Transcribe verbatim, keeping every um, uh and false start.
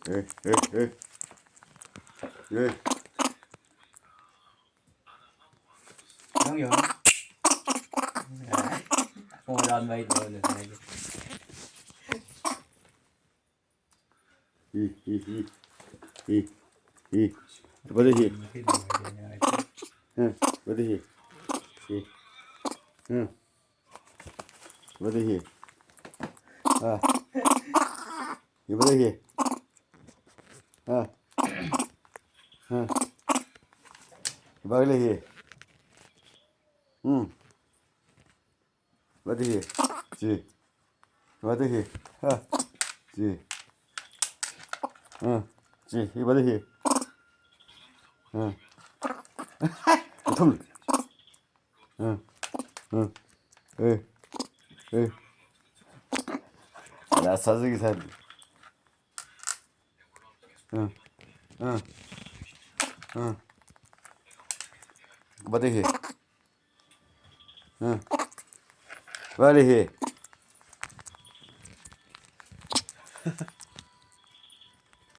Hey, hey, hey. Hey. Yang, yang. Ah, kamu dan baik, kamu dan baik. Hi, hi, hi. Hi, hi. Bada hi. Huh, bada hi. Hi. Huh. Bada hi. Ah. Hi bada hi. Ah. Ah. Hi bada hi. Hmm. Bada hi. Chi. Bada hi. Ha. Chi. Ha. Chi. Hi bada hi. Ha. Thum. Ha. Ha. Eh. Eh. Ala sa zigi sa. Ha. Ha. Ha. Bada hi. Ha. Bada hi.